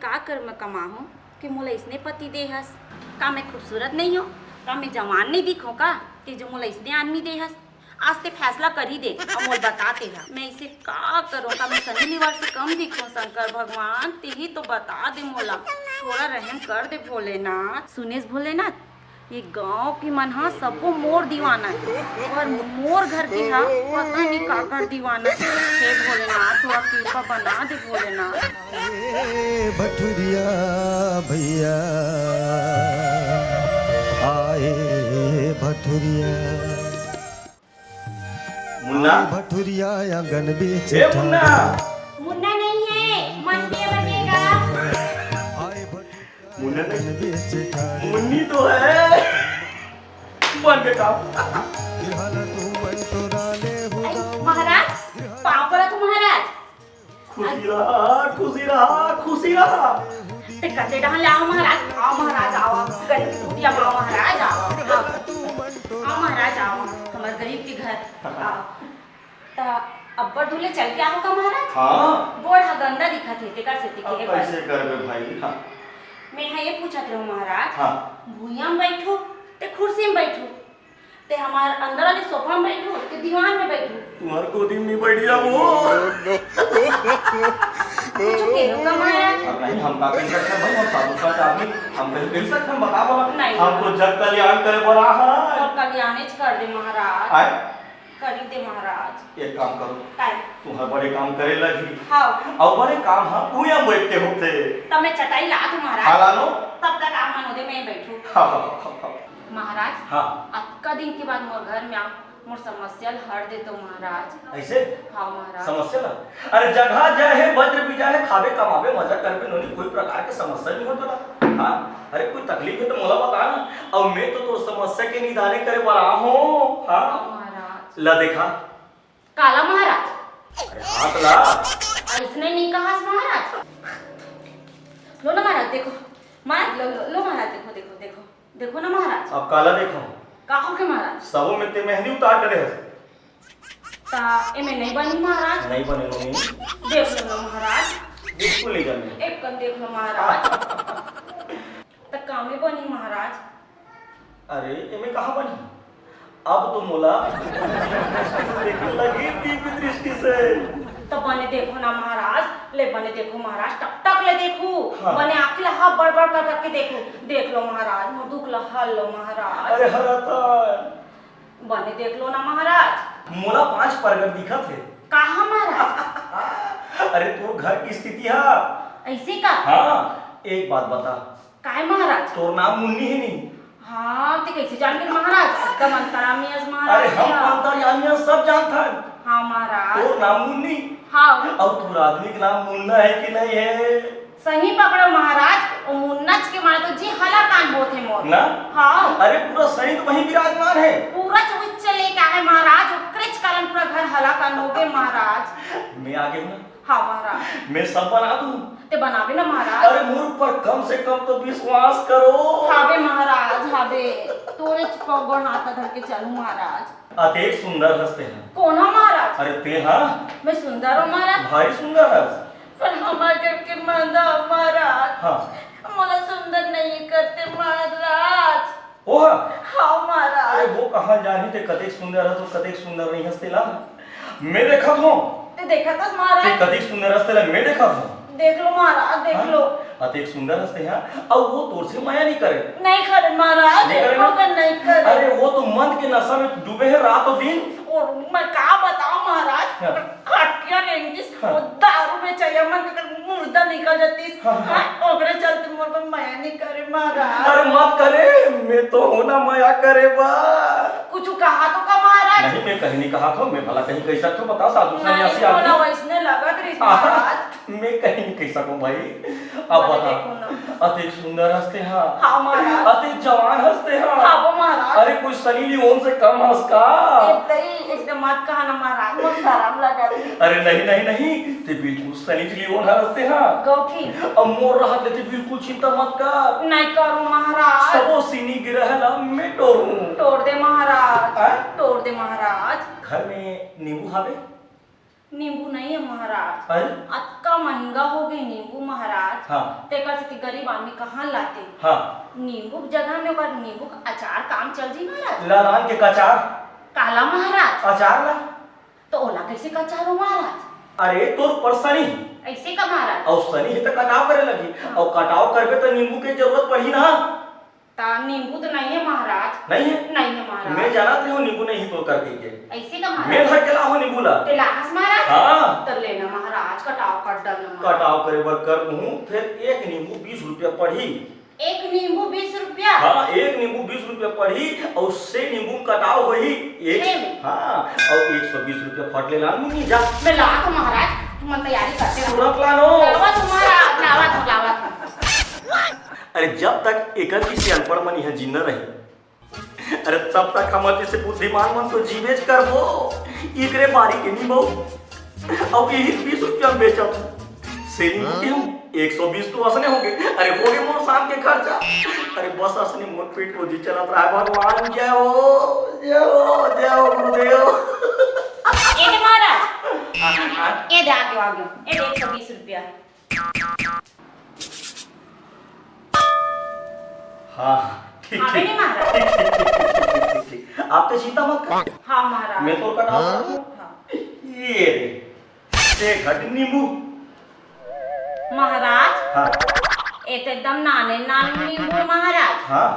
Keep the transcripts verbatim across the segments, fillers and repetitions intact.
का कर मैं कमाहूं कि मोला इसने पति दे हस? का मैं खूबसूरत नहीं हो? का मैं जवान नहीं दिखो का, ते जो मोला इसने आदमी दे हस? आज ते फैसला कर ही दे, अउ मोला बता ते हा। मैं इसे का करूं? का मैं सनी लियोन से कम दिखो? शंकर भगवान, ते ही तो बता दे मोला। थोड़ा रहम कर दे भोलेनाथ। सुनेस भोलेनाथ, ये गांव के मन ह सबो मोर दीवाना हे, पर मोर घर के ह पता नहीं काकर दीवाना हे। हे भोलेनाथ, थोड़ा कृपा बना दे भोलेनाथ। ए भटुरिया भैया, आए भटुरिया। मुन्ना? भटुरिया आंगन बीच ए मुन्ना! मुन्ना नहीं है, मन के बनेगा। मुन्ना नहीं, मुन्नी तो है। बन के काम। महाराज, पाँव परा तू महाराज। खुशी रहा, खुशी रहा, खुशी रहा। ते कते डहन ले आओ महाराज, आओ महाराज, आओ। गरीब के कुटिया में आओ महाराज, आओ। आओ। आओ महाराज, आओ। हमर गरीब के घर, आओ। त अब्बड़ दूर ले चल के आओ का महाराज? हाँ। गोड़ ह गंदा दिखत हे, तेकर सेती अब कहे बर। कैसे करबे भाई? हाँ। मैं ह ये पूछत रहूं महाराज, हाँ। भुइयां में बैठू, ते कुर्सी में बैठू, ते हमार अंदर वाले सोफा में बैठू, ते दीवान में बैठू। तुम्हार गोदी में नहीं बैठ जाऊं। कुछ कहो का महाराज? अब नहीं, हम का कह सकते हैं भाई, हम साधु संत आदमी, हम कहीं कह सकते हैं, बता बोला। नहीं। हम तो जग कल्याण करे बर आ हैं। और कल्याणेच कर दे महाराज। आए? कर ही दे महाराज। एक काम करो। काय? तुम्हार बड़े काम करे लगी। हाँ। अउ बड़े काम ह भुइयां बैठ के होथे। तब मैं चटाई ला दूं महाराज। हाँ, ला लो। तब तक आप मन ओदे में बैठू। हाँ, हाँ, हाँ, हाँ। महाराज, हाँ। अतका दिन के बाद मोर घर में आ, मोर समस्या ल हर दे तो महाराज। ऐसे? हाँ महाराज। समस्या ला? अरे जगह जय है, वज्र विजय है, खाबे कमाबे, मजा करबे, नोनी कोई प्रकार के समस्या नहीं होत ला। हाँ? अरे कोई तकलीफ है तो मोला बता ना। अब मैं तो तोर समस्या के निदाने करे बर आ हूँ। हाँ? हाँ महाराज। ला देखा। काला महाराज? अरे हाथ ला। अइसने नहीं कहास महाराज। लो ना महाराज, देखो। महाराज, लो, लो, लो महाराज, देखो, देखो, देखो। देखो ना महाराज। अब काला देखो। का होगे महाराज? सबो में ते मेहंदी उतार डरे हस। ता एमे नहीं बनी महाराज। नहीं बने मम्मी। देख लो ना महाराज। बिल्कुल नहीं बने। एक कन देख लो महाराज। त कामे बनी महाराज। अरे, एमे कहाँ बनी? अब तो मोला देखे लगी दीप दृष्टि से। त बने देखो ना महाराज, ले बने देखो महाराज, टक टक ले देखो। हाँ। बने आँखी ला हा बड़ बड़ कर करके देखो। देख लो महाराज, मोर दुख ला हर लो महाराज। अरे हरत हँव। बने देख लो ना महाराज। मोला पाँच परगट दिखत हे। कहाँ महाराज? अरे तोर घर की स्थिति हा। ऐसे का? हाँ, एक बात बता। काय महाराज? तोर नाम मुन्नी हे नी? हाँ, ते कैसे जान गेस महाराज? एकदम अंतर्यामी अस महाराज। अरे हम अंतर्यामी अस, सब जानथन। हाँ महाराज। तोर नाम मुन्नी? हाँ। अउ तोर आदमी के नाम मुन्ना हे कि नहीं हे? सही पकड़ो महाराज, ओ मुन्नाच के मारे तो जी हलाकान होथे मोर। ना? हाँ। अरे पूरा सैंध वहीं विराजमान हे। पूरा चौबीस चले का हे महाराज, ओकरेच कारण पूरा घर हलाकान होगे महाराज। मैं आगे हूँ ना? हाँ महाराज। मैं सब बना दूँ। ते बनाबे ना महाराज। अरे मोर ऊपर कम से कम तो विश्वास करो। हाबे महाराज, हाबे। तोरेच गोड़ हाथ ला धर के चलूँ महाराज। अतेक सुंदर हस ते हा। कोन हा महाराज? अरे ते हा। मैं सुंदर हूँ महाराज। भारी सुंदर हस। पर हमर घर के मंदा महाराज। हाँ। मोला सुंदर नहीं करते महाराज। ओह। हाँ महाराज। अरे वो कहाँ जानी ते कतेक सुंदर हस अउ कतेक सुंदर नहीं हस तेला। मैं देखत हूँ। ते देखत हस महाराज? ते कतेक सुंदर हस तेला मैं देखत हूँ। देख लो महाराज, देख हाँ? लो। अतेक सुंदर हस ते हा, अउ वो तोर से मया नहीं करे। नहीं करे महाराज, नहीं करे ना? ओकर नहीं करे। अरे वो तो मद के नशा में डूबे हे रात और दिन। और मैं का बताऊं महाराज, हाँ। खटिया रेंगिस, हाँ। वो दारू बेचैया मन के मुर्दा निकल जातिस। हाँ, हाँ। हाँ, ओकरे चलते मोर पर मया नहीं करे महाराज। अरे मत करे, मैं तो हूं ना मया करे बर। कुछ कहा तो का महाराज? नहीं, मैं कहीं नहीं कहा था, मैं भला कहीं कह सकता हूँ, बता साधु नहीं, सन्यासी मोला आदमी। वैसने लगत रहिस हाँ। महाराज। मैं कहीं नहीं कह सकूं भाई। अब बने बता। देखो ना। अतेक सुंदर हस ते हा। हाँ महाराज। अतेक जवान हस ते हा। हाँ वो महाराज। अरे कोई सनी लियोन से कम हस का? ए, नहीं, ऐसे मत कहा ना महाराज, मोर शरम लगत हे। अरे नहीं, नहीं, नहीं, ते बिल्कुल सनी लियोन हस ते हा। गौठी। अब मोर रहत ले ते बिल्कुल चिंता मत कर। नहीं करो महाराज। सबो सिनी गिरह ला मैं टोरूं। टोर दे महाराज। हाँ? टोर दे महाराज। घर में नींबू हावे? नींबू नहीं है महाराज। अरे? अतका महंगा हो गए नींबू महाराज। हाँ। तेकर सेती गरीब आदमी कहाँ लाते? हाँ। नींबू के जगह में ओकर नींबू का अचार काम चल जी महाराज। लालान के कचार। काला महाराज। अचार ला। तो ओला कैसे कचारो महाराज? अरे तोर ऊपर सनी। ऐसे का महाराज? अउ सनी ही तो कटाव करे लगी। हाँ। अउ कटाव करबे तो नींबू के जरूरत पड़ही ना। ता नींबू तो नहीं है महाराज। नहीं है? नहीं है महाराज। मैं जानत नहीं हूँ नींबू नहीं तो कर कहिके। ऐसे का महाराज? मैं धर के ला हो नींबू ला। ते लाहस महाराज? हाँ। तो लेना महाराज, कटाव कर डालना महाराज। कटाव करे बर कर कहूँ, फिर एक नींबू बीस रुपया पड़ही। एक नींबू बीस रुपया? हाँ, एक नींबू बीस रुपया पड़ही, अउ से नींबू कटाव होही। एक, छे में? हाँ, अउ एक सौ बीस रुपया फट ले लान मुनी जा। मैं लात हूँ महाराज, तुमन तैयारी करते रहो। तुरंत लानो। लावत हूँ महाराज, लावत हूँ, लावत हूँ। अरे जब तक एकर जैसे अनपढ़ मन यहाँ जिंदा रही, अरे तब तक हमर जैसे बुद्धिमान मन तो जीवेच करबो। एकरे बारी के नींबू अउ यही बीस रुपया में बेचत हूँ। सेलिंग के हम एक सौ बीस तो असने होगे। अरे होगे मोर शाम के खर्चा। अरे बस असने मोर पेट रोजी चलत रहा। भगवान जय हो, जय हो, जय हो गुरुदेव। ए दे महाराज, हाँ, हाँ, हाँ। ए दे, आ गयो, आ गयो। ए दे एक सौ बीस रुपया। हाँ, ठीक, आवे ठीक। नहीं महाराज? ठीक, ठीक, ठीक, ठीक, ठीक, ठीक। आप तो चिंता मत कर। हाँ महाराज। मैं तो कटा हाँ। ये रे, एक घट नींबू। महाराज, हाँ। ये तो एकदम नाने नाने नींबू महाराज। हाँ।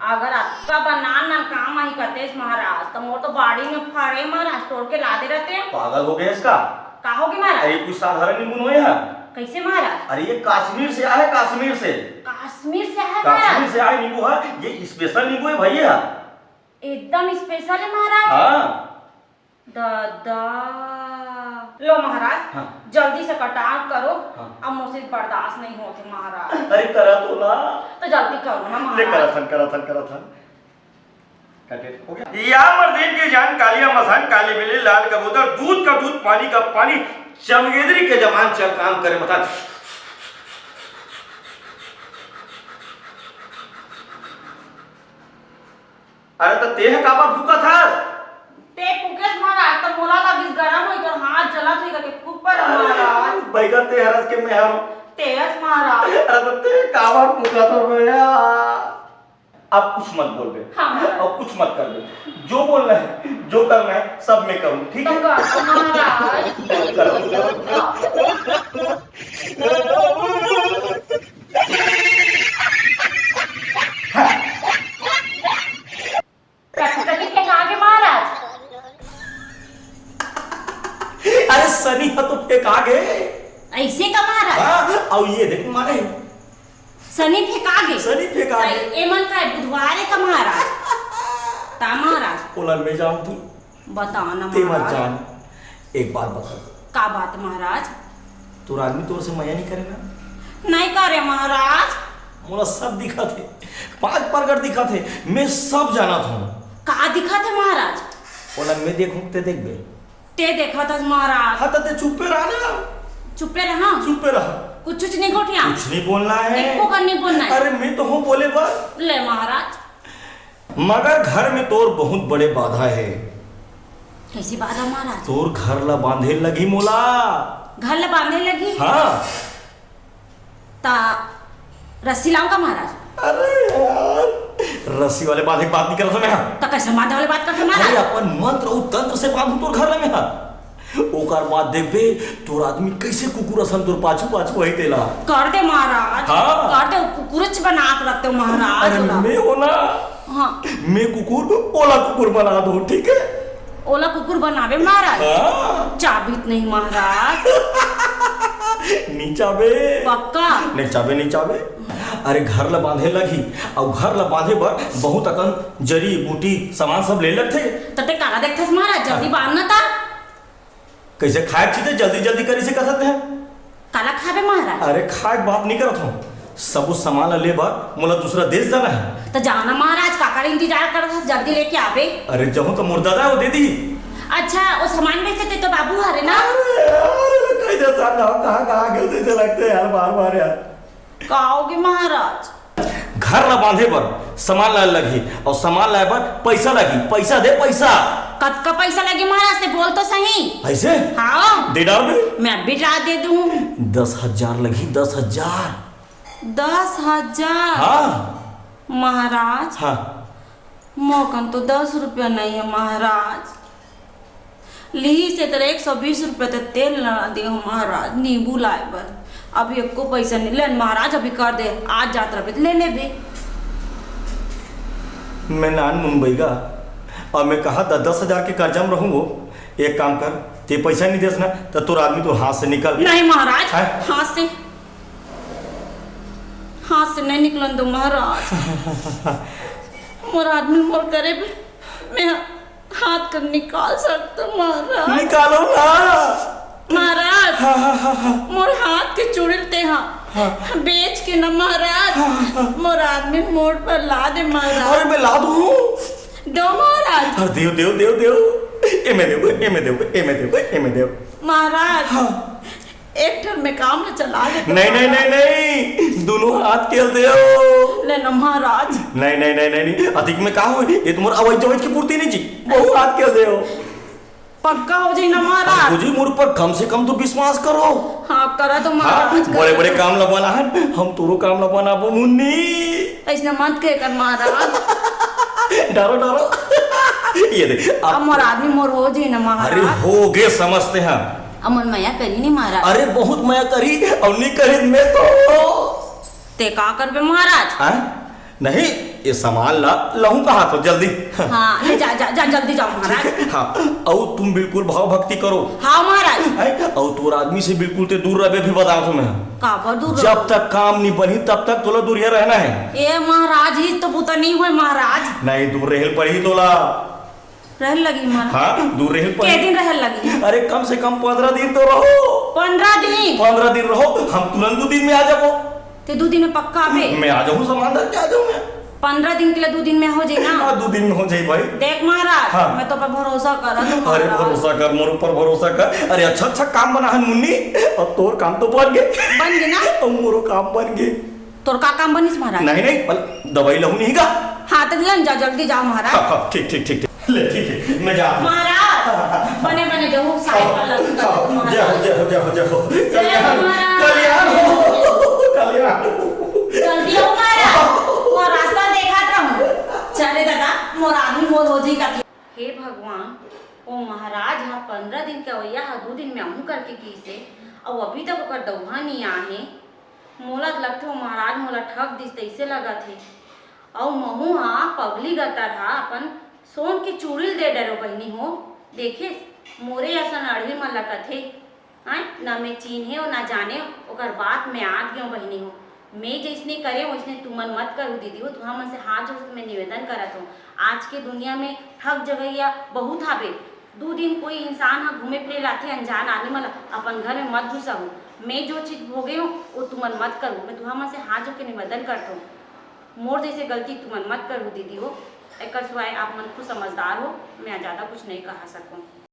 अगर अतका बना ना काम आही कतेस महाराज, तो मोर तो बाड़ी में फरे महाराज, तोड़ के लादे रहते। पागल हो गए इसका? का हो गए महाराज? अरे कुछ साधारण नींबू नहीं है। कैसे महाराज? अरे ये कश्मीर से आया है, कश्मीर से। कश्मीर से आया है महाराज? कश्मीर से आया नींबू है, ये स्पेशल नींबू है भैया। एकदम स्पेशल है महाराज। हाँ। दादा, लो महाराज, हाँ। जल्दी से कटाव करो। हाँ। अब मोसे बर्दाश्त नहीं होते महाराज। अरे करा तो ना। तो जल्दी करो ना ले महाराज। करा थन, करा थन, करा थन। कटे हो गया। या मर्दीन के जान कालिया मसान, काली बिल्ली, लाल कबूतर, दूध का दूध, पानी का पानी, चमगेदरी के जवान चल काम करे मसान। अरे त तेह काबर फूकत हस? ते फूकेस महाराज, त मोला लगिस गरम होई, तोर हाथ जलत होई करके फूक पर महाराज। बैगा ते हरस के मैं हरौं। तेहस महाराज। अरे त तेह काबर फूकत हो भैया? अब कुछ मत बोलबे। हाँ महाराज। अब कुछ मत करबे। जो बोलना है, जो करना है, सब मैं करूँ, ठीक है? तो कर महाराज। करो। कथकली फेंका के महाराज। अरे सनी ह तो फेंका गे। ऐसे का महाराज? हाँ, अउ ये देख मारे। सनी फेंका गे। सनी फेंका गे। एमन का बुधवार है का महाराज? ता महाराज। ओला मैं जानत हूँ। बता ना ते मत महाराज। जान, एक बात बता। का बात महाराज? तोर आदमी तोर से मया नहीं करे ना? नहीं करे महाराज। मोला सब दिखत हे, पांच परगट दिखत हे, मैं सब जानत हूँ। का दिखत हे महाराज? ओला मैं देखूं ते देखबे। ते देखत हस महाराज। हाँ, त ते चुप्पे रह ना। चुप्पे रहा? चुप्पे रहा। कुछ, कुछ नहीं गोठिया। कुछ नहीं बोलना है। एको का नहीं बोलना है। अरे मैं तो हूँ बोले बर। ले महाराज। मगर घर में तोर बहुत बड़े बाधा है। कैसी बाधा महाराज? तोर घर ला बांधे लगी मोला। घर ला बांधे लगी? हाँ। ता रस्सी लाऊं का महाराज? अरे यार, रस्सी वाले बांधे के बात नहीं करत हूँ मैं। ता कैसे बांधे वाले बात करत हूँ महाराज? अरे अपन मंत्र अउ तंत्र से बांधू तोर घर ला मैं। ओकर बाद देखबे, तोर आदमी कैसे कुकुर असन तोर पाछू पाछू आई तेला। कर दे महाराज, हाँ। कर दे, कुकुरच बना के रखते हो महाराज अरे ओला। मैं हो ना, हाँ। मैं कुकुर, ओला कुकुर बना दो, ठीक है? ओला कुकुर बनावे महाराज? हाँ। चाबी तो नहीं महाराज। नहीं चाबे। पक्का? नहीं चाबे, नहीं चाबे। अरे घर ला बांधे लगी, अउ घर ला बांधे बर बहुत अकन जड़ी बूटी सामान सब ले लगथे। त ते काला देखथस महाराज, जल्दी हाँ। बांध ना ता। कैसे खाए चीजे जल्दी जल्दी करी से कथत है? काला खाबे महाराज? अरे खाए के बात नहीं करत हूँ, सबो सामान ला ले बर मोला दूसरा देश जाना है। त जाना महाराज, काकर इंतजार करत हस, जल्दी लेके आबे। अरे जहूँ तो मोर दादा वो दे दी। अच्छा, वो सामान बेचे ते तो बाबू हरे ना? अरे यार, कैसे जान रहा कहाँ कहाँ गलती से लगते हैं यार, बार बार यार। का होगे महाराज? घर ला बांधे बर सामान लाए लगही, अउ सामान लाए बर पैसा लगही। पैसा दे, पैसा। कतका पैसा लगही महाराज, ते बोल तो सही। ऐसे? हाँ। दे डार बे। मैं अभी ला दे दूँ। दस हजार लगही, दस हजार। दस हजार? हाँ। महाराज, हाँ। मोर कन तो दस रुपया नहीं है महाराज। लिही से तेरा एक सौ बीस रुपया तो तेल ला दे हो महाराज, नींबू लाए बर। अभी एको पैसा नहीं लेन महाराज, अभी कर दे, आज जात रहे ले लेबे। मैं नान मुंबई गा, अउ मैं कहा द-, दस हजार के कर्जा में रहूं वो। एक काम कर, ते पैसा नहीं देस ना, तो तोर आदमी तो हाथ से निकल। नहीं महाराज, हैं? हाथ से, हाथ से नहीं निकलन दो महाराज। मोर आदमी मोर करे बे, मैं हाथ कर निकाल सकता महाराज। निकालो ना। महाराज, हाँ, हाँ, हाँ, हाँ। मोर हाथ के चूड़ी ते हाँ। हाँ। बेच के ना महाराज, हाँ, हाँ। मोर आदमी मोर पर ला दे महाराज। अरे मैं ला दूँ। दो महाराज। अरे देव, देव, देव, देव। एमे देव, एमे देव, एमे देव, एमे देव। महाराज। हाँ। एक ठन में काम ल चला लेते नहीं, नहीं, महाराज। नहीं, नहीं, दोनों हाथ के ल देव। ले ना महाराज। नहीं, नहीं, नहीं, नहीं, नहीं, अतिक में का होई? ये तुम्हार अवैध जवैध की पूर्ति नहीं जी, बहुत हाथ के ल देव। पक्का हो जाई ना महाराज? हो जी, मोर ऊपर कम से कम तो विश्वास करो। हाँ, करा तो हाँ, महाराज, बड़े करा बड़े तो। काम ला बनाहन, हम तोरो काम ला बनाबो मुन्नी। ऐसने मत कहे कर महाराज। डरो, डरो। ये देख, अब अब मोर आदमी मोर हो जाई ना महाराज। अरे हो गे समझते हैं। अमन मया करी नहीं महाराज। अरे बहुत मया करी, अउ नहीं करी मैं तो। ते का करबे महाराज? हाँ? नहीं, ये सामान ला लहूं कहा तो जल्दी। हाँ, ले जा, जा, जा, जल्दी जाओ महाराज। ठीक है, हाँ। अउ तुम बिल्कुल भाव भक्ति करो। हाँ महाराज। हैं? अउ तोर आदमी से बिल्कुल ते दूर रहबे भी बताओ तुम्हें। काबर दूर जब रहूं? तक काम नहीं बनी तब तक तोला दूरिया रहना है। ए महाराज, ही तो बुता नहीं हुए महाराज। नहीं, दूर रहल पड़ी तोला। रहल लगी महाराज। हाँ, दूर रहल के पड़ी। दिन रहल लगी? अरे, कम से कम पन्द्रह दिन तो रहो। पन्द्रह दिन? पन्द्रह दिन रहो, हम तुरंत दो दिन में आ जाबो। ते दो दिन में पक्का आबे? मैं आ जाऊँ, सामान धर के आ जाऊँ मैं। पन्द्रह दिन के लिए दो दिन में हो जाए ना? हाँ, दो दिन में हो जाए भाई। देख महाराज, हाँ। मैं तो पर भरोसा कर, तुम अरे महाराज। भरोसा कर, मोर ऊपर भरोसा कर। अरे अच्छा अच्छा काम बनाहन मुन्नी, अब तोर काम तो बन गे। बन गे ना? अब मोरो काम बन गे। तोर का काम बनिस महाराज? नहीं, नहीं, बल-, दवाई लहू नहीं गा। हाँ, तो लन जा, जल्दी जाओ महाराज। हाँ, हाँ, ठीक, ठीक, ठीक, ठीक। ले, ठीक है, मैं जा रहा हूँ। महाराज, हाँ, हाँ, हाँ। बने, बने जाओ, साई हाँ, वाला हाँ, महाराज। जाओ, जाओ, जाओ, जाओ। जय कल्याण, महाराज। कल्याण हो, कल्याण हो। जल्दी आओ महाराज, वो रास्ता देखा था हम। चले दादा, मोर आदमी मोर हो जाई का। हे भगवान, वो महाराज हा पन्द्रह दिन के अवैया हा दू दिन में आहूँ करके गिस हे, अउ अभी तक ओकर दउहा नी आहे। मोला तो लगथे वो महाराज मोला ठग दिस तइसे लगत हे। अउ महूँ हा पगली गतर हा अपन सोन के चूड़ी ल दे डरो बहिनी हो। देखेस, मोरे असन अड़ही मन ल कथे। आय, ना मैं चीन्हेंव, ना जानेंव, ओकर बात मैं आत गेंव बहिनी हो। मैं जइसने करेंव, वइसने तुमन मत करहू दीदी हो। तुहाँ मन से हाथ जोड़ के मैं निवेदन करत हूँ, आज के दुनिया में ठग जगहिया बहुत हावे। दू दिन कोई इंसान ह घूमे फिरे लाथे, अनजान आदमी मन ल अपन घर में मत घुसाहू। मैं जो चीज भोगे हूँ, वो तुमन मत करहू। मैं तुहाँ मन से हाथ जोड़ के निवेदन करत हूँ, मोर जइसे गलती तुमन मत करहू दीदी हो। एकर सिवाय आप मन खुद समझदार हो, मैं ज्यादा कुछ नहीं कहा सकूँ।